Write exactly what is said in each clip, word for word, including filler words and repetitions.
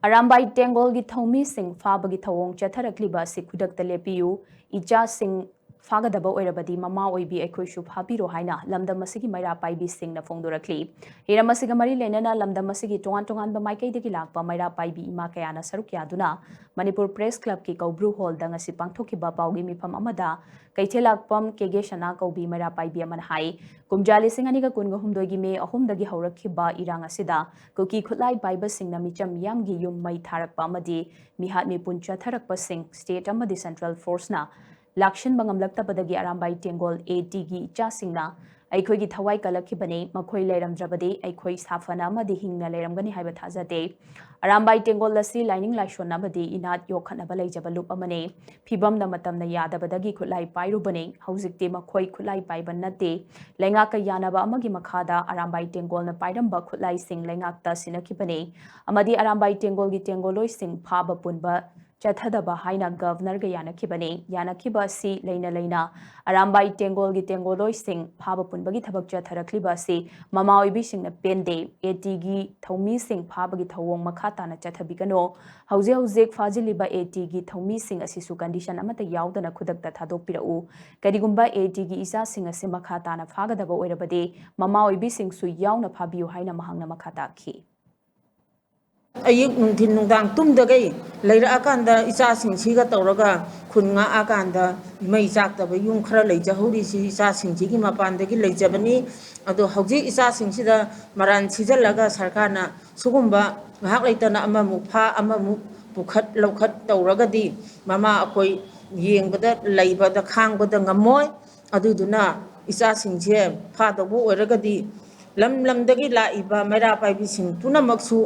ꯑꯔꯥꯝꯕꯥꯏ ꯇꯦꯡꯒꯣꯜꯒꯤ ꯊꯧꯃꯤꯁꯤꯡ ꯐꯥꯕꯒꯤ ꯊꯧꯑꯣꯡ ꯆꯠꯊꯔꯛꯂꯤꯕ ꯑꯁꯤ ꯈꯨꯗꯛꯇ ꯂꯦꯞꯄꯤꯌꯨ, ꯏꯆꯥꯁꯤꯡ ꯐꯥꯒꯗꯕ ꯑꯣꯏꯔꯕꯗꯤ ꯃꯃꯥ ꯑꯣꯏꯕꯤ ꯑꯩꯈꯣꯏꯁꯨ ꯐꯥꯕꯤꯔꯣ ꯍꯥꯏꯅ ꯂꯝꯗꯝ ꯑꯁꯤꯒꯤ ꯃꯩꯔꯥ ꯄꯥꯏꯕꯤꯁꯤꯡꯅ ꯐꯣꯡꯗꯣꯔꯛꯂꯤ꯫ ꯍꯤꯔꯝ ꯑꯁꯤꯒ ꯃꯔꯤ ꯂꯩꯅꯅ ꯂꯝꯗꯝ ꯑꯁꯤꯒꯤ ꯇꯣꯉꯥꯟ ꯇꯣꯉꯥꯟꯕ ꯃꯥꯏꯀꯩꯗꯒꯤ ꯂꯥꯛꯄ ꯃꯩꯔꯥ ꯄꯥꯏꯕꯤ ꯏꯃꯥ ꯀꯌꯥꯅ ꯁꯔꯨꯛ ꯌꯥꯗꯨꯅ ꯃꯅꯤꯄꯨꯔ ꯄ꯭ꯔꯦꯁ ꯀ꯭ꯂꯕꯀꯤ ꯀꯧꯕ꯭ꯔꯨ ꯍꯣꯜꯗ ꯉꯁꯤ ꯄꯥꯡꯊꯣꯛꯈꯤꯕ ꯄꯥꯎꯒꯤ ꯃꯤꯐꯝ ꯑꯃꯗ ꯀꯩꯊꯦꯜꯂꯥꯛꯄꯝ ꯀꯦꯒꯦ ꯁꯅꯥ ꯀꯧꯕꯤ ꯃꯩꯔꯥ ꯄꯥꯏꯕꯤ ꯑꯃꯅ ꯍꯥꯏ, ꯀꯨꯝꯖꯥ ꯂꯤꯁꯤꯡ ꯑꯅꯤꯒ ꯀꯨꯟꯒ ꯍꯨꯝꯗꯣꯏꯒꯤ ꯃꯦ ꯑꯍꯨꯝꯗꯒꯤ ꯍꯧꯔꯛꯈꯤꯕ ꯏꯔꯥꯡ ꯑꯁꯤꯗ ꯀꯨꯀꯤ ꯈꯨꯠꯂꯥꯏ ꯄꯥꯏꯕꯁꯤꯡꯅ ꯃꯤꯆꯝ ꯃꯤꯌꯥꯝꯒꯤ ꯌꯨꯝ ꯃꯩ ꯊꯥꯔꯛꯄ ꯑꯃꯗꯤ ꯃꯤꯍꯥꯠ ꯃꯤꯄꯨꯟ ꯆꯠꯊꯔꯛꯄꯁꯤꯡ ꯁ꯭ꯇꯦꯠ ꯑꯃꯗꯤ ꯁꯦꯟꯇ꯭ꯔꯦꯜ ꯐꯣꯔꯁꯅ ꯂꯥꯛꯁꯤꯟꯕ ꯉꯝꯂꯛꯇꯕꯗꯒꯤ ꯑꯔꯥꯝꯕꯥꯏ ꯇꯦꯡꯒꯣꯜ ꯑꯦ ꯇꯤꯒꯤ ꯏꯆꯥꯁꯤꯡꯅ ꯑꯩꯈꯣꯏꯒꯤ ꯊꯋꯥꯏ ꯀꯜꯂꯛꯈꯤꯕꯅꯤ, ꯃꯈꯣꯏ ꯂꯩꯔꯝꯗ꯭ꯔꯕꯗꯤ ꯑꯩꯈꯣꯏ ꯁꯥꯐꯅ ꯑꯃꯗꯤ ꯍꯤꯡꯅ ꯂꯩꯔꯝꯒꯅꯤ ꯍꯥꯏꯕ ꯊꯥꯖꯗꯦ꯫ ꯑꯔꯥꯝꯕꯥꯏ ꯇꯦꯡꯒꯣꯜ ꯑꯁꯤ ꯂꯥꯏꯅꯤꯡ ꯂꯥꯏꯁꯣꯟ ꯑꯃꯗꯤ ꯏꯅꯥꯠ ꯌꯣꯛꯈꯠꯅꯕ ꯂꯩꯖꯕ ꯂꯨꯞ ꯑꯃꯅꯤ꯫ ꯐꯤꯕꯝꯅ ꯃꯇꯝꯅ ꯌꯥꯗꯕꯗꯒꯤ ꯈꯨꯠꯂꯥꯏ ꯄꯥꯏꯔꯨꯕꯅꯤ꯫ ꯍꯧꯖꯤꯛꯇꯤ ꯃꯈꯣꯏ ꯈꯨꯠꯂꯥꯏ ꯄꯥꯏꯕ ꯅꯠꯇꯦ꯫ ꯂꯩꯉꯥꯛꯀ ꯌꯥꯅꯕ ꯑꯃꯒꯤ ꯃꯈꯥꯗ ꯑꯔꯥꯝꯕꯥꯏ ꯇꯦꯡꯒꯣꯜꯅ ꯄꯥꯏꯔꯝꯕ ꯈꯨꯠꯂꯥꯏꯁꯤꯡ ꯂꯩꯉꯥꯛꯇ ꯁꯤꯟꯅꯈꯤꯕꯅꯤ ꯑꯃꯗꯤ ꯑꯔꯥꯝꯕꯥꯏ ꯇꯦꯡꯒꯣꯜꯒꯤ ꯇꯦꯡꯒꯣꯜꯂꯣꯏꯁꯤꯡ ꯐꯥꯕ ꯄꯨꯟꯕ ꯆꯠꯊꯗꯕ ꯍꯥꯏꯅ ꯒꯚꯔꯅꯔꯒ ꯌꯥꯅꯈꯤꯕꯅꯤ꯫ ꯌꯥꯅꯈꯤꯕ ꯑꯁꯤ ꯂꯩꯅ ꯂꯩꯅ ꯑꯔꯥꯝꯕꯥꯏ ꯇꯦꯡꯒꯣꯜꯒꯤ ꯇꯦꯡꯒꯣꯜꯂꯣꯏꯁꯤꯡ ꯐꯥꯕ ꯄꯨꯟꯕꯒꯤ ꯊꯕꯛ ꯆꯠꯊꯔꯛꯂꯤꯕ ꯑꯁꯤ ꯃꯃꯥ ꯑꯣꯏꯕꯤꯁꯤꯡꯅ ꯄꯦꯟꯗꯦ꯫ ꯑꯦ ꯇꯤꯒꯤ ꯊꯧꯃꯤꯁꯤꯡ ꯐꯥꯕꯒꯤ ꯊꯧꯑꯣꯡ ꯃꯈꯥ ꯇꯥꯅ ꯆꯠꯊꯕꯤꯒꯅꯨ꯫ ꯍꯧꯖꯤꯛ ꯍꯧꯖꯤꯛ ꯐꯥꯖꯤꯜꯂꯤꯕ ꯑꯦ ꯇꯤꯒꯤ ꯊꯧꯃꯤꯁꯤꯡ ꯑꯁꯤꯁꯨ ꯀꯟꯗꯤꯁꯟ ꯑꯃꯠꯇ ꯌꯥꯎꯗꯅ ꯈꯨꯗꯛꯇ ꯊꯥꯗꯣꯛꯄꯤꯔꯛꯎ꯫ ꯀꯔꯤꯒꯨꯝꯕ ꯑꯦ ꯇꯤꯒꯤ ꯏꯆꯥꯁꯤꯡ ꯑꯁꯤ ꯃꯈꯥ ꯇꯥꯅ ꯐꯥꯒꯗꯕ ꯑꯣꯏꯔꯕꯗꯤ ꯃꯃꯥ ꯑꯣꯏꯕꯤꯁꯤꯡꯁꯨ ꯌꯥꯎꯅ ꯐꯥꯕꯤꯌꯨ ꯍꯥꯏꯅ ꯃꯍꯥꯛꯅ ꯃꯈꯥ ꯇꯥꯈꯤ꯫ ꯑꯌꯨꯛ ꯅꯨꯡꯊꯤꯟ ꯅꯨꯡꯗꯥꯡ ꯇꯨꯝꯗꯈꯩ ꯂꯩꯔꯛꯑꯀꯥꯟꯗ ꯏꯆꯥꯁꯤꯡꯁꯤꯒ ꯇꯧꯔꯒ ꯈꯨꯟ ꯉꯥꯛꯑꯀꯥꯟꯗ ꯃꯩ ꯆꯥꯛꯇꯕ ꯌꯨꯝ ꯈꯔ ꯂꯩꯖꯍꯧꯔꯤꯁꯤ ꯏꯆꯥꯁꯤꯡꯁꯤꯒꯤ ꯃꯄꯥꯟꯗꯒꯤ ꯂꯩꯖꯕꯅꯤ꯫ ꯑꯗꯣ ꯍꯧꯖꯤꯛ ꯏꯆꯥꯁꯤꯡꯁꯤꯗ ꯃꯔꯥꯟ ꯁꯤꯖꯜꯂꯒ ꯁꯔꯀꯥꯔꯅ ꯁꯤꯒꯨꯝꯕ ꯉꯥꯏꯍꯥꯛ ꯂꯩꯇꯅ ꯑꯃꯃꯨꯛ ꯐꯥ ꯑꯃꯃꯨꯛ ꯄꯨꯈꯠ ꯂꯧꯈꯠ ꯇꯧꯔꯒꯗꯤ ꯃꯃꯥ ꯑꯩꯈꯣꯏ ꯌꯦꯡꯕꯗ ꯂꯩꯕꯗ ꯈꯥꯡꯕꯗ ꯉꯝꯃꯣꯏ꯫ ꯑꯗꯨꯗꯨꯅ ꯏꯆꯥꯁꯤꯡꯁꯦ ꯐꯥꯗꯧꯕ ꯑꯣꯏꯔꯒꯗꯤ ꯂꯝ ꯂꯝꯗꯒꯤ ꯂꯥꯛꯏꯕ ꯃꯩꯔꯥ ꯄꯥꯏꯕꯤꯁꯤꯡ ꯄꯨꯝꯅꯃꯛꯁꯨ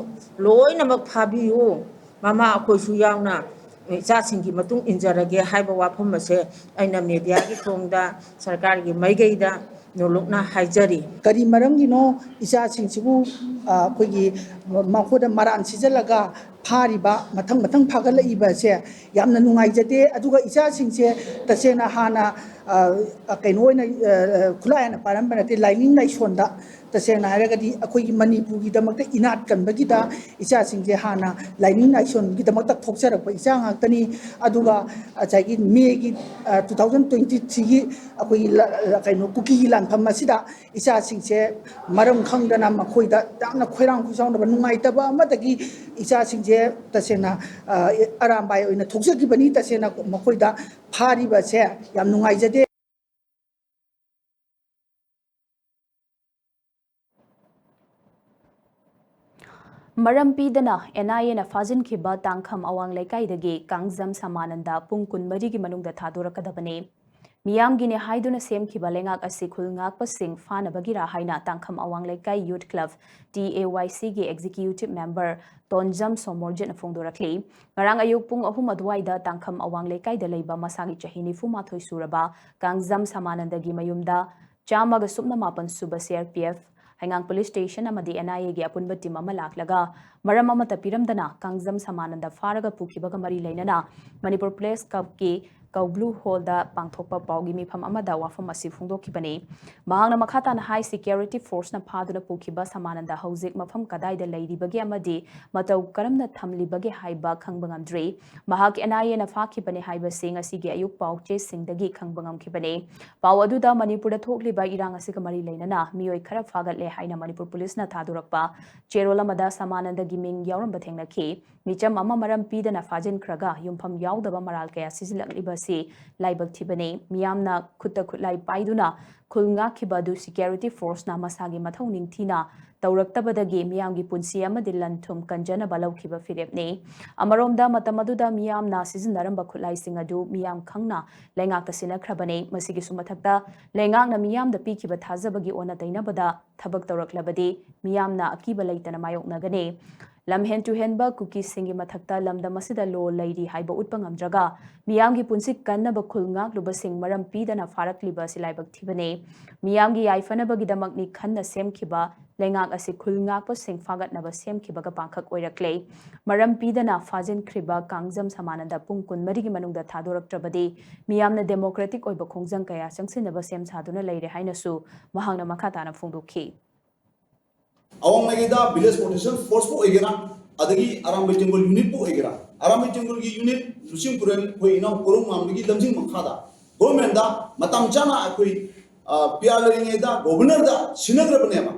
ꯂꯣꯏꯅꯃꯛ ꯐꯥꯕꯤꯌꯨ, ꯃꯃꯥ ꯑꯩꯈꯣꯏꯁꯨ ꯌꯥꯎꯅ ꯏꯆꯥꯁꯤꯡꯒꯤ ꯃꯇꯨꯡ ꯏꯟꯖꯔꯒꯦ ꯍꯥꯏꯕ ꯋꯥꯐꯝ ꯑꯁꯦ ꯑꯩꯅ ꯃꯦꯗꯤꯌꯥꯒꯤ ꯊꯣꯡꯗ ꯁꯔꯀꯥꯔꯒꯤ ꯃꯥꯏꯀꯩꯗ ꯅꯣꯂꯨꯛꯅ ꯍꯥꯏꯖꯔꯤ꯫ ꯀꯔꯤ ꯃꯔꯝꯒꯤꯅꯣ ꯏꯆꯥꯁꯤꯡꯁꯤꯕꯨ, ꯑ, ꯑꯩꯈꯣꯏꯒꯤ ꯃꯈꯣꯏꯗ ꯃꯔꯥꯟ ꯁꯤꯖꯜꯂꯒ ꯐꯥꯔꯤꯕ, ꯃꯊꯪ ꯃꯊꯪ ꯐꯥꯒꯠꯂꯛꯏꯕꯁꯦ ꯌꯥꯝꯅ ꯅꯨꯡꯉꯥꯏꯖꯗꯦ꯫ ꯑꯗꯨꯒ ꯏꯆꯥꯁꯤꯡꯁꯦ ꯇꯁꯦꯡꯅ ꯍꯥꯟꯅ, ꯑ, ꯀꯩꯅꯣ ꯑꯣꯏꯅ, ꯑ, ꯈꯨꯠꯂꯥꯏ ꯍꯥꯟꯅ ꯄꯥꯏꯔꯝꯕ ꯅꯠꯇꯦ, ꯂꯥꯏꯅꯤꯡ ꯂꯥꯏꯁꯣꯟꯗ ꯇꯁꯦꯡꯅ ꯍꯥꯏꯔꯒꯗꯤ ꯑꯩꯈꯣꯏꯒꯤ ꯃꯅꯤꯄꯨꯔꯒꯤꯗꯃꯛꯇ ꯏꯅꯥꯠ ꯀꯟꯕꯒꯤꯗ ꯏꯆꯥꯁꯤꯡꯁꯦ ꯍꯥꯟꯅ ꯂꯥꯏꯅꯤꯡ ꯂꯥꯏꯁꯣꯟꯒꯤꯗꯃꯛꯇ ꯊꯣꯛꯆꯔꯛꯄ ꯏꯆꯥ ꯉꯥꯛꯇꯅꯤ꯫ ꯑꯗꯨꯒ ꯉꯁꯥꯏꯒꯤ ꯃꯦꯒꯤ ꯇꯨ ꯊꯥꯎꯖꯟ ꯇ꯭ꯋꯦꯟꯇꯤ ꯊ꯭ꯔꯤꯒꯤ ꯑꯩꯈꯣꯏꯒꯤ ꯀꯩꯅꯣ ꯀꯨꯀꯤꯒꯤ ꯂꯥꯟꯐꯝ ꯑꯁꯤꯗ ꯏꯆꯥꯁꯤꯡꯁꯦ ꯃꯔꯝ ꯈꯪꯗꯅ ꯃꯈꯣꯏꯗ ꯌꯥꯝꯅ ꯈꯣꯏꯔꯥꯡ ꯈꯣꯏꯁꯥꯎꯅꯕ, ꯅꯨꯡꯉꯥꯏꯇꯕ ꯑꯃꯗꯒꯤ ꯏꯆꯥꯁꯤꯡꯁꯦ ꯇꯁꯦꯡꯅ ꯑꯔꯥꯝꯕꯥꯏ ꯑꯣꯏꯅ ꯊꯣꯛꯆꯈꯤꯕꯅꯤ꯫ ꯇꯁꯦꯡꯅ ꯃꯈꯣꯏꯗ ꯐꯥꯔꯤꯕꯁꯦ ꯌꯥꯝ ꯅꯨꯡꯉꯥꯏꯖꯗꯦ꯫ ꯃꯔꯝ ꯄꯤꯗꯅ ꯑꯦꯟ ꯑꯥꯏ ꯑꯦꯅ ꯐꯥꯖꯤꯟꯈꯤꯕ ꯇꯥꯡꯈꯝ ꯑꯋꯥꯡ ꯂꯩꯀꯥꯏꯗꯒꯤ ꯀꯥꯡꯖꯝ ꯁꯃꯥꯅꯟꯗ ꯄꯨꯡ ꯀꯨꯟꯃꯔꯤꯒꯤ ꯃꯅꯨꯡꯗ ꯊꯥꯗꯣꯔꯛꯀꯗꯕꯅꯤ꯫ ꯃꯤꯌꯥꯝꯒꯤꯅꯦ ꯍꯥꯏꯗꯨꯅ ꯁꯦꯝꯈꯤꯕ ꯂꯩꯉꯥꯛ ꯑꯁꯤ ꯈꯨꯜ ꯉꯥꯛꯄꯁꯤꯡ ꯐꯥꯅꯕꯒꯤꯔꯥ ꯍꯥꯏꯅ ꯇꯥꯡꯈꯝ ꯑꯋꯥꯡ ꯂꯩꯀꯥꯏ ꯌꯨꯠ ꯀ꯭ꯂꯕ, ꯇꯤ ꯑꯦ ꯋꯥꯏ ꯁꯤꯒꯤ ꯑꯦꯛꯖꯤꯀ꯭ꯌꯨꯇꯤꯕ ꯃꯦꯝꯕꯔ ꯇꯣꯟꯖꯝ ꯁꯣꯃꯣꯔꯖꯤꯠꯅ ꯐꯣꯡꯗꯣꯔꯛꯂꯤ꯫ ꯉꯔꯥꯡ ꯑꯌꯨꯛ ꯄꯨꯡ ꯑꯍꯨꯝ ꯑꯗꯨꯋꯥꯏꯗ ꯇꯥꯡꯈꯝ ꯑꯋꯥꯡ ꯂꯩꯀꯥꯏꯗ ꯂꯩꯕ ꯃꯁꯥꯒꯤ ꯆꯍꯤ ꯅꯤꯐꯨ ꯃꯥꯊꯣꯏ ꯁꯨꯔꯕ ꯀꯥꯡꯖꯝ ꯁꯃꯥꯅꯟꯗꯒꯤ ꯃꯌꯨꯝꯗ ꯆꯥꯝꯃꯒ ꯁꯨꯞꯅ ꯃꯥꯄꯟ ꯁꯨꯕ ꯁꯤ ꯑꯥꯔ ꯄꯤ ꯑꯦꯐ, ꯍꯩꯉꯥꯡ ꯄꯨꯂꯤꯁ ꯁ꯭ꯇꯦꯁꯟ ꯑꯃꯗꯤ ꯑꯦꯟ ꯑꯥꯏ ꯑꯦꯒꯤ ꯑꯄꯨꯟꯕ ꯇꯤꯝ ꯑꯃ ꯂꯥꯛꯂꯒ ꯃꯔꯝ ꯑꯃꯠꯇ ꯄꯤꯔꯝꯗꯅ ꯀꯥꯡꯖꯝ ꯁꯃꯥꯅꯟꯗ ꯐꯥꯔꯒ ꯄꯨꯈꯤꯕꯒ ꯃꯔꯤ ꯂꯩꯅꯅ ꯃꯅꯤꯄꯨꯔ ꯄ꯭ꯔꯦꯁ ꯀ꯭ꯂꯕꯀꯤ ꯀꯧꯕ꯭ꯂꯨ ꯍꯣꯜꯗ ꯄꯥꯡꯊꯣꯛꯄ ꯄꯥꯎꯒꯤ ꯃꯤꯐꯝ ꯑꯃꯗ ꯋꯥꯐꯝ ꯑꯁꯤ ꯐꯣꯡꯗꯣꯛꯈꯤꯕꯅꯤ꯫ ꯃꯍꯥꯛꯅ ꯃꯈꯥ ꯇꯥꯅ ꯍꯥꯏ, ꯁꯤꯀ꯭ꯌꯨꯔꯤꯇꯤ ꯐꯣꯔꯁꯅ ꯐꯥꯗꯨꯅ ꯄꯨꯈꯤꯕ ꯁꯃꯥꯅꯟꯗ ꯍꯧꯖꯤꯛ ꯃꯐꯝ ꯀꯗꯥꯏꯗ ꯂꯩꯔꯤꯕꯒꯦ ꯑꯃꯗꯤ ꯃꯇꯧ ꯀꯔꯝꯅ ꯊꯝꯂꯤꯕꯒꯦ ꯍꯥꯏꯕ ꯈꯪꯕ ꯉꯝꯗ꯭ꯔꯤ꯫ ꯃꯍꯥꯛ ꯑꯦꯟ ꯑꯥꯏ ꯑꯦꯅ ꯐꯥꯈꯤꯕꯅꯤ ꯍꯥꯏꯕꯁꯤ ꯉꯁꯤꯒꯤ ꯑꯌꯨꯛ ꯄꯥꯎ ꯆꯦꯁꯤꯡꯗꯒꯤ ꯈꯪꯕ ꯉꯝꯈꯤꯕꯅꯤ꯫ ꯄꯥꯎ ꯑꯗꯨꯗ ꯃꯅꯤꯄꯨꯔꯗ ꯊꯣꯛꯂꯤꯕ ꯏꯔꯥꯡ ꯑꯁꯤꯒ ꯃꯔꯤ ꯂꯩꯅꯅ ꯃꯤꯑꯣꯏ ꯈꯔ ꯐꯥꯒꯠꯂꯦ ꯍꯥꯏꯅ ꯃꯅꯤꯄꯨꯔ ꯄꯨꯂꯤꯁꯅ ꯊꯥꯗꯣꯔꯛꯄ ꯆꯦꯔꯣꯜ ꯑꯃꯗ ꯁꯃꯥꯅꯟꯗꯒꯤ ꯃꯤꯡ ꯌꯥꯎꯔꯝꯕ ꯊꯦꯡꯅꯈꯤ꯫ ꯃꯤꯆꯝ ꯑꯃ ꯃꯔꯝ ꯄꯤꯗꯅ ꯐꯥꯖꯤꯟꯈ꯭ꯔꯒ ꯌꯨꯝꯐꯝ ꯌꯥꯎꯗꯕ ꯃꯔꯥꯜ ꯀꯌꯥ ꯁꯤꯖꯤꯜꯂꯛꯂꯤꯕ ꯑꯁꯤ ꯂꯥꯏꯕꯛ ꯊꯤꯕꯅꯤ꯫ ꯃꯤꯌꯥꯝꯅ ꯈꯨꯠꯇ ꯈꯨꯠꯂꯥꯏ ꯄꯥꯏꯗꯨꯅ ꯈꯨꯜ ꯉꯥꯛꯈꯤꯕ ꯑꯗꯨ ꯁꯤꯀ꯭ꯌꯨꯔꯤꯇꯤ ꯐꯣꯔꯁꯅ ꯃꯁꯥꯒꯤ ꯃꯊꯧ ꯅꯤꯡꯊꯤꯅ ꯇꯧꯔꯛꯇꯕꯗꯒꯤ ꯃꯤꯌꯥꯝꯒꯤ ꯄꯨꯟꯁꯤ ꯑꯃꯗꯤ ꯂꯟ ꯊꯨꯝ ꯀꯟꯖꯅꯕ ꯂꯧꯈꯤꯕ ꯐꯤꯔꯦꯞꯅꯤ꯫ ꯑꯃꯔꯣꯝꯗ, ꯃꯇꯝ ꯑꯗꯨꯗ ꯃꯤꯌꯥꯝꯅ ꯁꯤꯖꯤꯟꯅꯔꯝꯕ ꯈꯨꯠꯂꯥꯏꯁꯤꯡ ꯑꯗꯨ ꯃꯤꯌꯥꯝ ꯈꯪꯅ ꯂꯩꯉꯥꯛꯇ ꯁꯤꯟꯅꯈ꯭ꯔꯕꯅꯤ꯫ ꯃꯁꯤꯒꯤꯁꯨ ꯃꯊꯛꯇ, ꯂꯩꯉꯥꯛꯅ ꯃꯤꯌꯥꯝꯗ ꯄꯤꯈꯤꯕ ꯊꯥꯖꯕꯒꯤ ꯑꯣꯟꯅ ꯇꯩꯅꯕꯗ ꯊꯕꯛ ꯇꯧꯔꯛꯂꯕꯗꯤ ꯃꯤꯌꯥꯝꯅ ꯑꯀꯤꯕ ꯂꯩꯇꯅ ꯃꯥꯌꯣꯛꯅꯒꯅꯤ꯫ ꯂꯝꯍꯦꯟ ꯇꯨꯍꯦꯟꯕ ꯀꯨꯀꯤꯁꯤꯡꯒꯤ ꯃꯊꯛꯇ ꯂꯝꯗꯝ ꯑꯁꯤꯗ ꯂꯣ ꯂꯩꯔꯤ ꯍꯥꯏꯕ ꯎꯠꯄ ꯉꯝꯗ꯭ꯔꯒ, ꯃꯤꯌꯥꯝꯒꯤ ꯄꯨꯟꯁꯤ ꯀꯟꯅꯕ ꯈꯨꯜ ꯉꯥꯛꯂꯨꯕꯁꯤꯡ ꯃꯔꯝ ꯄꯤꯗꯅ ꯐꯥꯔꯛꯂꯤꯕ ꯑꯁꯤ ꯂꯥꯏꯕꯛ ꯊꯤꯕꯅꯤ꯫ ꯃꯤꯌꯥꯝꯒꯤ ꯌꯥꯏꯐꯅꯕꯒꯤꯗꯃꯛꯅꯤ ꯈꯟꯅ ꯁꯦꯝꯈꯤꯕ ꯂꯩꯉꯥꯛ ꯑꯁꯤ ꯈꯨꯜ ꯉꯥꯛꯄꯁꯤꯡ ꯐꯥꯒꯠꯅꯕ ꯁꯦꯝꯈꯤꯕꯒ ꯄꯥꯡꯈꯛ ꯑꯣꯏꯔꯛꯂꯦ꯫ ꯃꯔꯝ ꯄꯤꯗꯅ ꯐꯥꯖꯤꯟꯈ꯭ꯔꯤꯕ ꯀꯥꯡꯖꯝ ꯁꯃꯥꯅꯟꯗ ꯄꯨꯡ ꯀꯨꯟꯃꯔꯤꯒꯤ ꯃꯅꯨꯡꯗ ꯊꯥꯗꯣꯔꯛꯇ꯭ꯔꯕꯗꯤ ꯃꯤꯌꯥꯝꯅ ꯗꯦꯃꯣꯀ꯭ꯔꯦꯇꯤꯛ ꯑꯣꯏꯕ ꯈꯣꯡꯖꯪ ꯀꯌꯥ ꯆꯪꯁꯤꯟꯅꯕ ꯁꯦꯝ ꯁꯥꯗꯨꯅ ꯂꯩꯔꯦ ꯍꯥꯏꯅꯁꯨ ꯃꯍꯥꯛꯅ ꯃꯈꯥ ꯇꯥꯅ ꯐꯣꯡꯗꯣꯛꯈꯤ꯫ ꯑꯋꯥꯡ ꯃꯥꯏꯀꯩꯗ village protection forceꯄꯨ ꯑꯣꯏꯒꯦꯔꯥ, ꯑꯗꯒꯤ ꯑꯔꯥꯝꯕꯩ ꯇꯦꯡꯒꯣꯜ unitꯄꯨ ꯑꯣꯏꯒꯦꯔꯥ, ꯑꯔꯥꯝꯕꯩ ꯇꯦꯡꯒꯣꯜꯒꯤ unit ꯂꯨꯆꯤꯡ ꯄꯨꯔꯦꯜ ꯑꯩꯈꯣꯏ ꯏꯅꯥꯎ ꯀꯣꯔꯧ ꯉꯥꯝꯕꯒꯤ ꯂꯝꯖꯤꯡ ꯃꯈꯥꯗ governmentꯗ ꯃꯇꯝ ꯆꯥꯅ ꯑꯩꯈꯣꯏ PR ꯂꯩꯔꯤꯉꯩꯗ governorꯗ ꯁꯤꯟꯅꯈ꯭ꯔꯕꯅꯦꯕ꯫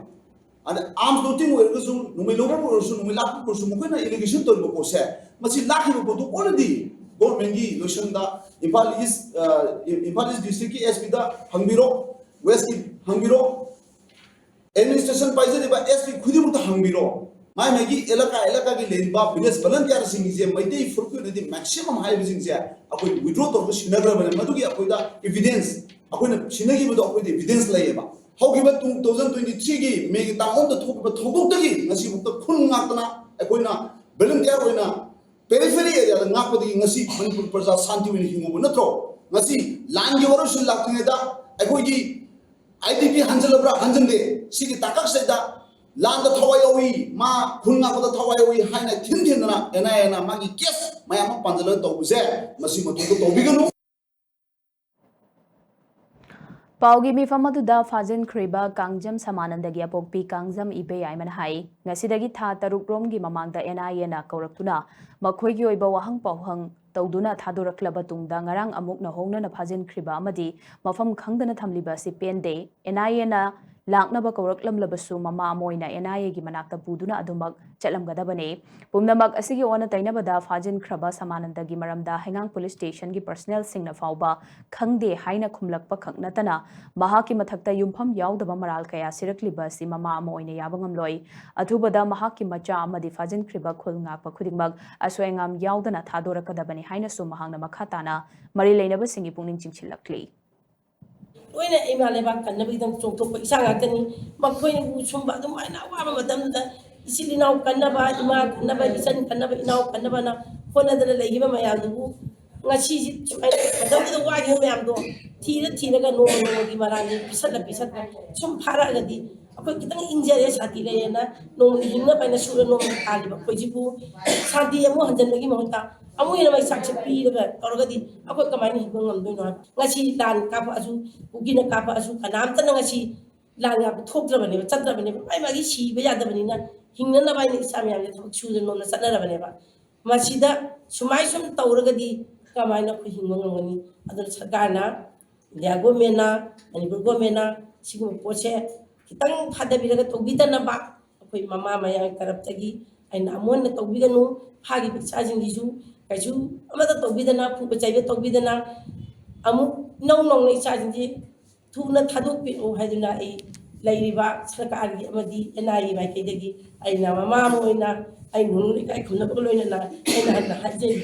ꯑꯗ arms loading ꯑꯣꯏꯔꯒꯁꯨ, ꯅꯣꯡꯃꯩ ꯂꯧꯕ ꯑꯣꯏꯔꯁꯨ, ꯅꯣꯡꯃꯩ ꯂꯥꯛꯄ ꯑꯣꯏꯔꯁꯨ, ꯃꯈꯣꯏꯅ allegation ꯇꯧꯔꯤꯕ ꯄꯣꯠꯁꯦ, ꯃꯁꯤ ꯂꯥꯛꯈꯤꯕ ꯄꯣꯠꯇꯨ already governmentꯀꯤ ꯂꯣꯏꯁꯪꯗ, Imphal East, Imphal East districtꯀꯤ SPꯗ ꯍꯪꯕꯤꯔꯣ, Westꯀꯤ ꯍꯪꯕꯤꯔꯣ, administration ꯄꯥꯏꯖꯔꯤꯕ SP ꯈꯨꯗꯤꯡꯃꯛꯇ ꯍꯪꯕꯤꯔꯣ꯫ ꯃꯥꯏ ꯃꯥꯏꯒꯤ ꯑꯦꯂꯀꯥ ꯑꯦꯂꯀꯥꯒꯤ ꯂꯩꯔꯤꯕ village volunteerꯁꯤꯡꯁꯦ, ꯃꯩꯇꯩ ꯐꯨꯔꯨꯞꯀꯤ ꯑꯣꯏꯅꯗꯤ maximum ꯍꯥꯏꯔꯤꯕꯁꯤꯡꯁꯦ ꯑꯩꯈꯣꯏ withdraw ꯇꯧꯔꯒ ꯁꯤꯟꯅꯈ꯭ꯔꯕꯅꯦ꯫ ꯃꯗꯨꯒꯤ ꯑꯩꯈꯣꯏꯗ evidence, ꯑꯩꯈꯣꯏꯅ ꯁꯤꯟꯅꯈꯤꯕꯗꯣ ꯑꯩꯈꯣꯏꯗ evidence ꯂꯩꯌꯦꯕ꯫ ꯍꯧꯈꯤꯕ two thousand twenty threeꯒꯤ Mayꯒꯤ ꯇꯥꯡ ꯑꯍꯨꯝꯗ ꯊꯣꯛꯈꯤꯕ ꯊꯧꯗꯣꯛꯇꯒꯤ ꯉꯁꯤꯐꯥꯎꯗ ꯈꯨꯟ ꯉꯥꯛꯇꯅ ꯑꯩꯈꯣꯏꯅ volunteer ꯑꯣꯏꯅ periphery areaꯗ ꯉꯥꯛꯄꯗꯒꯤ ꯉꯁꯤ ꯃꯅꯤꯄꯨꯔ ꯄ꯭ꯔꯖꯥ ꯁꯥꯟꯇꯤ ꯑꯣꯏꯅ ꯍꯤꯡꯍꯧꯕ ꯅꯠꯇ꯭ꯔꯣ? ꯉꯁꯤ ꯂꯥꯟꯒꯤ ꯋꯥꯔꯣꯏꯁꯤꯟ ꯂꯥꯛꯇ꯭ꯔꯤꯉꯩꯗ ꯑꯩꯈꯣꯏꯒꯤ IDP ꯍꯟꯖꯤꯜꯂꯕ꯭ꯔꯥ ꯍꯟꯖꯤꯟꯗꯦ? ꯁꯤꯒꯤ ꯇꯥꯡꯀꯛꯁꯤꯗ ꯂꯥꯟꯗ ꯊꯋꯥꯏ ꯌꯥꯎꯏ, ꯃꯥ ꯈꯨꯟ ꯉꯥꯛꯄꯗ ꯊꯋꯥꯏ ꯌꯥꯎꯏ ꯍꯥꯏꯅ ꯊꯤꯟ ꯊꯤꯟꯗꯅ NIAꯅ ꯃꯥꯒꯤ case ꯃꯌꯥꯝ ꯑꯃ ꯄꯥꯟꯁꯤꯜꯂꯒ ꯇꯧꯕꯁꯦ, ꯃꯁꯤ ꯃꯇꯨꯡꯗ ꯇꯧꯕꯤꯒꯅꯨ꯫ ꯄꯥꯎꯒꯤ ꯃꯤꯐꯝ ꯑꯗꯨꯗ ꯐꯥꯖꯤꯟꯈ꯭ꯔꯤꯕ ꯀꯥꯡꯖꯝ ꯁꯃꯥꯅꯟꯗꯒꯤ ꯑꯄꯣꯛꯄꯤ ꯀꯥꯡꯖꯝ ꯏꯕꯦꯌꯥꯏꯃꯅ ꯍꯥꯏ, ꯉꯁꯤꯗꯒꯤ ꯊꯥ ꯇꯔꯨꯛ ꯔꯣꯝꯒꯤ ꯃꯃꯥꯡꯗ NIAꯅ ꯀꯧꯔꯛꯇꯨꯅ ꯃꯈꯣꯏꯒꯤ ꯑꯣꯏꯕ ꯋꯥꯍꯪ ꯄꯥꯎꯍꯪ ꯇꯧꯗꯨꯅ ꯊꯥꯗꯣꯔꯛꯂꯕ ꯇꯨꯡꯗ ꯉꯔꯥꯡ ꯑꯃꯨꯛ ꯅꯧꯍꯧꯅꯅ ꯐꯥꯖꯤꯟꯈ꯭ꯔꯤꯕ ꯑꯃꯗꯤ ꯃꯐꯝ ꯈꯪꯗꯅ ꯊꯝꯂꯤꯕ ꯑꯁꯤ ꯄꯦꯟꯗꯦ꯫ NIAꯅ ꯂꯥꯛꯅꯕ ꯀꯧꯔꯛꯂꯝꯂꯕꯁꯨ ꯃꯃꯥ ꯑꯃ ꯑꯣꯏꯅ NIAꯒꯤ ꯃꯅꯥꯛꯇ ꯄꯨꯗꯨꯅ ꯑꯗꯨꯃꯛ ꯆꯠꯂꯝꯒꯗꯕꯅꯤ꯫ ꯄꯨꯝꯅꯃꯛ ꯑꯁꯤꯒꯤ ꯑꯣꯟꯅ ꯇꯩꯅꯕꯗ ꯐꯥꯖꯤꯟꯈ꯭ꯔꯕ ꯁꯃꯥꯅꯟꯗꯒꯤ ꯃꯔꯝꯗ ꯍꯩꯉꯥꯡ police stationꯒꯤ personnelꯁꯤꯡꯅ ꯐꯥꯎꯕ ꯈꯪꯗꯦ ꯍꯥꯏꯅ ꯈꯨꯝꯂꯛꯄ ꯈꯛ ꯅꯠꯇꯅ ꯃꯍꯥꯛꯀꯤ ꯃꯊꯛꯇ ꯌꯨꯝꯐꯝ ꯌꯥꯎꯗꯕ ꯃꯔꯥꯜ ꯀꯌꯥ ꯁꯤꯔꯛꯂꯤꯕ ꯑꯁꯤ ꯃꯃꯥ ꯑꯃ ꯑꯣꯏꯅ ꯌꯥꯕ ꯉꯝꯂꯣꯏ꯫ ꯑꯊꯨꯕꯗ ꯃꯍꯥꯛꯀꯤ ꯃꯆꯥ ꯑꯃꯗꯤ ꯐꯥꯖꯤꯟꯈ꯭ꯔꯤꯕ ꯈꯨꯜ ꯉꯥꯛꯄ ꯈꯨꯗꯤꯡꯃꯛ ꯑꯁꯣꯏ ꯑꯉꯥꯝ ꯌꯥꯎꯗꯅ ꯊꯥꯗꯣꯔꯛꯀꯗꯕꯅꯤ ꯍꯥꯏꯅꯁꯨ ꯃꯍꯥꯛꯅ ꯃꯈꯥ ꯇꯥꯅ ꯃꯔꯤ ꯂꯩꯅꯕꯁꯤꯡꯒꯤ ꯄꯨꯛꯅꯤꯡ ꯆꯤꯡꯁꯤꯜꯂꯛꯂꯤ꯫ ꯂꯣꯏꯅ ꯏꯃꯥ ꯂꯩꯕꯥꯛ ꯀꯟꯅꯕꯒꯤꯗꯃꯛ ꯆꯣꯡꯊꯣꯛꯄ ꯏꯆꯥ ꯉꯥꯛꯇꯅꯤ꯫ ꯃꯈꯣꯏꯅꯕꯨ ꯁꯨꯝꯕ ꯑꯗꯨꯃꯥꯏꯅ ꯑꯋꯥꯕ ꯃꯇꯝꯗ ꯏꯆꯤꯜ ꯏꯅꯥꯎ ꯀꯟꯅꯕ, ꯏꯃꯥ ꯀꯟꯅꯕ, ꯏꯆꯟ ꯀꯟꯅꯕ, ꯏꯅꯥꯎ ꯀꯟꯅꯕꯅ ꯍꯣꯠꯅꯗꯅ ꯂꯩꯈꯤꯕ ꯃꯌꯥꯝꯗꯨꯕꯨ ꯉꯁꯤꯁꯤ ꯁꯨꯃꯥꯏꯅ ꯃꯇꯝꯗꯨꯗ ꯋꯥꯈꯤꯕ ꯃꯌꯥꯝꯗꯣ ꯊꯤꯔ ꯊꯤꯔꯒ ꯅꯣꯡꯃ ꯅꯣꯡꯃꯒꯤ ꯃꯔꯥꯜꯁꯦ ꯄꯤꯁꯜꯂ ꯄꯤꯁꯜꯂ ꯁꯨꯝ ꯐꯥꯔꯛꯑꯒꯗꯤ ꯑꯩꯈꯣꯏ ꯈꯤꯇꯪ ꯏꯪꯖꯔꯦ, ꯁꯥꯟꯇꯤ ꯂꯩꯔꯦꯅ ꯅꯣꯡꯃꯒꯤ ꯍꯤꯡꯅꯕ ꯍꯥꯏꯅ ꯁꯨꯔ ꯅꯣꯡꯃꯒꯤ ꯇꯥꯜꯂꯤꯕ ꯑꯩꯈꯣꯏꯁꯤꯕꯨ ꯁꯥꯟꯇꯤ ꯑꯃꯨꯛ ꯍꯟꯖꯤꯟꯕꯒꯤ ꯃꯍꯨꯠꯇ ꯑꯃꯨꯛ ꯍꯦꯟꯅ ꯃꯩꯆꯥꯛꯁꯦ ꯄꯤꯔꯒ ꯇꯧꯔꯒꯗꯤ ꯑꯩꯈꯣꯏ ꯀꯃꯥꯏꯅ ꯍꯤꯡꯕ ꯉꯝꯗꯣꯏꯅꯣ ꯍꯥꯏꯕ꯫ ꯉꯁꯤ ꯂꯥꯟ ꯀꯥꯞꯄꯛꯑꯁꯨ, ꯀꯨꯀꯤꯅ ꯀꯥꯞꯄꯛꯑꯁꯨ, ꯀꯅꯥꯝꯇꯅ ꯉꯁꯤ ꯂꯥꯟ ꯌꯥꯕ ꯊꯣꯛꯇ꯭ꯔꯕꯅꯦꯕ, ꯆꯠꯇ꯭ꯔꯕꯅꯦꯕ, ꯃꯥꯏ ꯃꯥꯒꯤ ꯁꯤꯕ ꯌꯥꯗꯕꯅꯤꯅ ꯍꯤꯡꯅꯅꯕ ꯍꯥꯏꯅ ꯏꯆꯥ ꯃꯌꯥꯝꯁꯦ ꯊꯕꯛ ꯁꯨꯗꯅ ꯅꯣꯝꯅ ꯆꯠꯅꯔꯕꯅꯦꯕ꯫ ꯃꯁꯤꯗ ꯁꯨꯃꯥꯏ ꯁꯨꯝ ꯇꯧꯔꯒꯗꯤ ꯀꯃꯥꯏꯅ ꯑꯩꯈꯣꯏ ꯍꯤꯡꯕ ꯉꯝꯒꯅꯤ? ꯑꯗꯨꯅ ꯁꯔꯀꯥꯔꯅ, ꯏꯟꯗꯤꯌꯥ ꯒꯣꯔꯃꯦꯟꯅ, ꯃꯅꯤꯄꯨꯔ ꯒꯣꯔꯃꯦꯟꯅ ꯁꯤꯒꯨꯝꯕ ꯄꯣꯠꯁꯦ ꯈꯤꯇꯪ ꯊꯥꯗꯕꯤꯔꯒ ꯇꯧꯕꯤꯗꯅꯕ ꯑꯩꯈꯣꯏ ꯃꯃꯥ ꯃꯌꯥꯝꯒꯤ ꯇꯔꯞꯇꯒꯤ ꯑꯩꯅ ꯑꯃꯨꯛ ꯍꯟꯅ ꯇꯧꯕꯤꯒꯅꯨ꯫ ꯐꯥꯈꯤꯕ ꯏꯆꯥꯁꯤꯡꯒꯤꯁꯨ ꯀꯩꯁꯨ ꯑꯃꯠꯇ ꯇꯧꯕꯤꯗꯅ, ꯐꯨꯕ ꯆꯩꯕ ꯇꯧꯕꯤꯗꯅ, ꯑꯃꯨꯛ ꯏꯅꯧ ꯅꯧꯅ ꯏꯆꯥꯁꯤꯡꯁꯤ ꯊꯨꯅ ꯊꯥꯗꯣꯛꯄꯤꯔꯛꯎ ꯍꯥꯏꯗꯨꯅ ꯑꯩ ꯂꯩꯔꯤꯕ ꯁꯔꯀꯥꯔꯒꯤ ꯑꯃꯗꯤ ꯑꯦꯟ ꯑꯥꯏ ꯑꯦ ꯃꯥꯏꯀꯩꯗꯒꯤ ꯑꯩꯅ ꯃꯃꯥ ꯑꯃ ꯑꯣꯏꯅ ꯑꯩ ꯅꯣꯡꯂꯨꯛ ꯏꯀꯥꯏ ꯈꯨꯝꯅꯕꯒ ꯂꯣꯏꯅꯅ ꯑꯩꯅ ꯍꯟꯅ ꯍꯥꯏꯖꯔꯤ꯫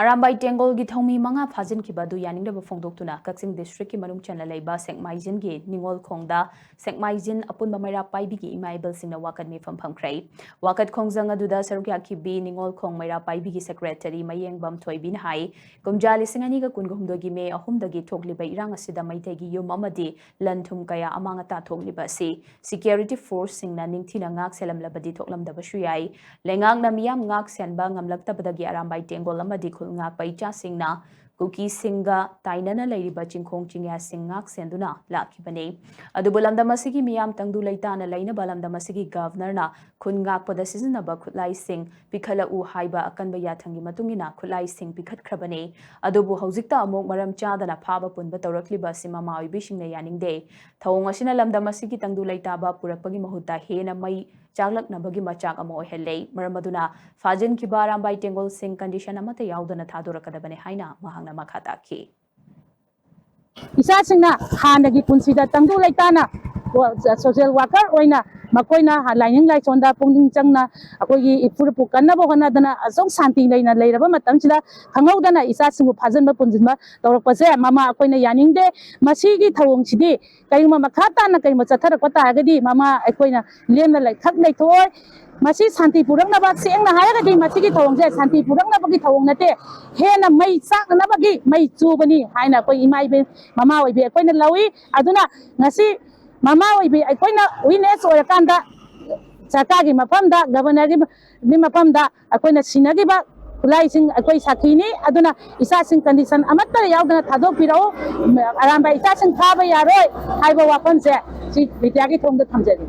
ꯑꯔꯥꯝꯕꯥꯏ ꯇꯦꯡꯒꯣꯜꯒꯤ ꯊꯧꯃꯤ ꯃꯉꯥ ꯐꯥꯖꯤꯟꯈꯤꯕ ꯑꯗꯨ ꯌꯥꯅꯤꯡꯗꯕ ꯐꯣꯡꯗꯣꯛꯇꯨꯅ ꯀꯛꯆꯤꯡ ꯗꯤꯁꯇ꯭ꯔꯤꯛꯀꯤ ꯃꯅꯨꯡ ꯆꯟꯅ ꯂꯩꯕ ꯁꯦꯛꯃꯥꯏꯖꯤꯟꯒꯤ ꯅꯤꯉꯣꯜ ꯈꯣꯡꯗ ꯁꯦꯛꯃꯥꯏꯖꯤꯟ ꯑꯄꯨꯟꯕ ꯃꯩꯔꯥ ꯄꯥꯏꯕꯤꯒꯤ ꯏꯃꯥ ꯏꯕꯜꯁꯤꯡꯅ ꯋꯥꯀꯠ ꯃꯤꯐꯝ ꯐꯝꯈ꯭ꯔꯦ꯫ ꯋꯥꯀꯠ ꯈꯣꯡꯖꯪ ꯑꯗꯨꯗ ꯁꯔꯨꯛ ꯌꯥꯈꯤꯕꯤ ꯅꯤꯉꯣꯜ ꯈꯣꯡ ꯃꯩꯔꯥ ꯄꯥꯏꯕꯤꯒꯤ ꯁꯦꯀ꯭ꯔꯦꯇꯔꯤ ꯃꯌꯦꯡꯕꯝ ꯊꯣꯏꯕꯤꯅ ꯍꯥꯏ, ꯀꯨꯝꯖꯥ ꯂꯤꯁꯤꯡ ꯑꯅꯤꯒ ꯀꯨꯟꯍꯨꯝꯗꯣꯏꯒꯤ ꯃꯦ ꯑꯍꯨꯝꯗꯒꯤ ꯊꯣꯛꯂꯤꯕ ꯏꯔꯥꯡ ꯑꯁꯤꯗ ꯃꯩꯇꯩꯒꯤ ꯌꯨꯝ ꯑꯃꯗꯤ ꯂꯟ ꯊꯨꯝ ꯀꯌꯥ ꯑꯃꯥꯡ ꯑꯇꯥ ꯊꯣꯛꯂꯤꯕ ꯑꯁꯤ ꯁꯤꯀ꯭ꯌꯨꯔꯤꯇꯤ ꯐꯣꯔꯁꯁꯤꯡꯅ ꯅꯤꯡꯊꯤꯅ ꯉꯥꯛ ꯁꯦꯜꯂꯝꯂꯕꯗꯤ ꯊꯣꯛꯂꯝꯗꯕꯁꯨ ꯌꯥꯏ꯫ ꯂꯩꯉꯥꯛꯅ ꯃꯤꯌꯥꯝ ꯉꯥꯛ ꯁꯦꯟꯕ ꯉꯝꯂꯛꯇꯕꯗꯒꯤ ꯑꯔꯥꯝꯕꯥꯏ ꯇꯦꯡꯒꯣꯜ ꯑꯃꯗꯤ ꯈꯨꯜ ꯉꯥꯛꯄ ꯏꯆꯥꯁꯤꯡꯅ ꯀꯨꯀꯤꯁꯤꯡꯒ ꯇꯥꯏꯅꯅ ꯂꯩꯔꯤꯕ ꯆꯤꯡꯈꯣꯡ ꯆꯤꯡꯌꯥꯁꯤꯡ ꯉꯥꯛ ꯁꯦꯟꯗꯨꯅ ꯂꯥꯛꯈꯤꯕꯅꯤ꯫ ꯑꯗꯨꯕꯨ ꯂꯝꯗꯝ ꯑꯁꯤꯒꯤ ꯃꯤꯌꯥꯝ ꯇꯪꯗꯨ ꯂꯩꯇꯥꯅ ꯂꯩꯅꯕ ꯂꯝꯗꯝ ꯑꯁꯤꯒꯤ ꯒꯚꯔꯅꯔꯅ ꯈꯨꯟ ꯉꯥꯛꯄꯗ ꯁꯤꯖꯤꯟꯅꯕ ꯈꯨꯠꯂꯥꯏꯁꯤꯡ ꯄꯤꯈꯠꯂꯛꯎ ꯍꯥꯏꯕ ꯑꯀꯟꯕ ꯌꯥꯊꯪꯒꯤ ꯃꯇꯨꯡ ꯏꯟꯅ ꯈꯨꯠꯂꯥꯏꯁꯤꯡ ꯄꯤꯈꯠꯈ꯭ꯔꯕꯅꯤ꯫ ꯑꯗꯨꯕꯨ ꯍꯧꯖꯤꯛꯇ ꯑꯃꯨꯛ ꯃꯔꯝ ꯆꯥꯗꯅ ꯐꯥꯕ ꯄꯨꯟꯕ ꯇꯧꯔꯛꯂꯤꯕ ꯑꯁꯤ ꯃꯃꯥ ꯑꯣꯏꯕꯤꯁꯤꯡꯅ ꯌꯥꯅꯤꯡꯗꯦ꯫ ꯊꯧꯑꯣꯡ ꯑꯁꯤꯅ ꯂꯝꯗꯝ ꯑꯁꯤꯒꯤ ꯇꯪꯗꯨ ꯂꯩꯇꯥꯕ ꯄꯨꯔꯛꯄꯒꯤ ꯃꯍꯨꯠꯇ ꯍꯦꯟꯅ ꯃꯩ ꯆꯥꯛꯂꯛꯅꯕꯒꯤ ꯃꯆꯥꯛ ꯑꯃ ꯑꯣꯏꯍꯜꯂꯦ꯫ ꯃꯔꯝ ꯑꯗꯨꯅ ꯐꯥꯖꯤꯟꯈꯤꯕ ꯑꯔꯥꯝꯕꯥꯏ ꯇꯦꯡꯒꯣꯜꯁꯤꯡ ꯀꯟꯗꯤꯁꯟ ꯑꯃꯠꯇ ꯌꯥꯎꯗꯅ ꯊꯥꯗꯣꯔꯛꯀꯗꯕꯅꯤ ꯍꯥꯏꯅ ꯃꯍꯥꯛꯅ ꯃꯈꯥ ꯇꯥꯈꯤ꯫ ꯏꯆꯥꯁꯤꯡꯅ ꯍꯥꯟꯅꯒꯤ ꯄꯨꯟꯁꯤꯗ ꯇꯪꯗꯨ ꯂꯩꯇꯥꯅ ꯁꯣꯁꯤꯌꯦꯜ ꯋꯥꯀꯔ ꯑꯣꯏꯅ ꯃꯈꯣꯏꯅ ꯂꯥꯏꯅꯤꯡ ꯂꯥꯏꯁꯣꯟꯗ ꯄꯨꯛꯅꯤꯡ ꯆꯪꯅ ꯑꯩꯈꯣꯏꯒꯤ ꯏꯐꯨꯔꯨꯞꯄꯨ ꯀꯟꯅꯕ ꯍꯣꯠꯅꯗꯅ ꯑꯁꯨꯛ ꯁꯥꯟꯇꯤ ꯂꯩꯅ ꯂꯩꯔꯕ ꯃꯇꯝꯁꯤꯗ ꯈꯪꯍꯧꯗꯅ ꯏꯆꯥꯁꯤꯡꯕꯨ ꯐꯥꯖꯤꯟꯕ ꯄꯨꯟꯁꯤꯟꯕ ꯇꯧꯔꯛꯄꯁꯦ ꯃꯃꯥ ꯑꯩꯈꯣꯏꯅ ꯌꯥꯅꯤꯡꯗꯦ꯫ ꯃꯁꯤꯒꯤ ꯊꯧꯑꯣꯡꯁꯤꯗꯤ ꯀꯔꯤꯒꯨꯝꯕ ꯃꯈꯥ ꯇꯥꯅ ꯀꯔꯤꯒꯨꯝꯕ ꯆꯠꯊꯔꯛꯄ ꯇꯥꯔꯒꯗꯤ ꯃꯃꯥ ꯑꯩꯈꯣꯏꯅ ꯂꯦꯝꯅ ꯂꯩꯊꯛ ꯂꯩꯊꯣꯛꯑꯣꯏ꯫ ꯃꯁꯤ ꯁꯥꯟꯇꯤ ꯄꯨꯔꯛꯅꯕ, ꯁꯦꯡꯅ ꯍꯥꯏꯔꯒꯗꯤ ꯃꯁꯤꯒꯤ ꯊꯧꯑꯣꯡꯁꯦ ꯁꯥꯟꯇꯤ ꯄꯨꯔꯛꯅꯕꯒꯤ ꯊꯧꯑꯣꯡ ꯅꯠꯇꯦ, ꯍꯦꯟꯅ ꯃꯩ ꯆꯥꯛꯅꯅꯕꯒꯤ ꯃꯩ ꯆꯨꯕꯅꯤ ꯍꯥꯏꯅ ꯑꯩꯈꯣꯏ ꯏꯃꯥ ꯏꯕꯦꯟ ꯃꯃꯥ ꯑꯣꯏꯕꯤ ꯑꯩꯈꯣꯏꯅ ꯂꯧꯏ꯫ ꯑꯗꯨꯅ ꯉꯁꯤ ꯃꯃꯥ ꯑꯣꯏꯕꯤ ꯑꯩꯈꯣꯏꯅ ꯋꯤꯛꯅꯦꯁ ꯑꯣꯏꯔꯀꯥꯟꯗ ꯁꯔꯀꯥꯔꯒꯤ ꯃꯐꯝꯗ, ꯒꯕꯔꯅꯔꯒꯤ ꯃꯐꯝꯗ ꯑꯩꯈꯣꯏꯅ ꯁꯤꯟꯅꯈꯤꯕ ꯈꯨꯠꯂꯥꯏꯁꯤꯡ ꯑꯩꯈꯣꯏ ꯁꯥꯈꯤꯅꯤ꯫ ꯑꯗꯨꯅ ꯏꯆꯥꯁꯤꯡ condition ꯑꯃꯠꯇ ꯌꯥꯎꯗꯅ ꯊꯥꯗꯣꯛꯄꯤꯔꯛꯎ꯫ ꯑꯔꯥꯟꯕ ꯏꯆꯥꯁꯤꯡ ꯊꯥꯕ ꯌꯥꯔꯣꯏ ꯍꯥꯏꯕ ꯋꯥꯐꯝꯁꯦ ꯁꯤ media ꯒꯤ ꯊꯣꯡꯗ ꯊꯝꯖꯔꯤ꯫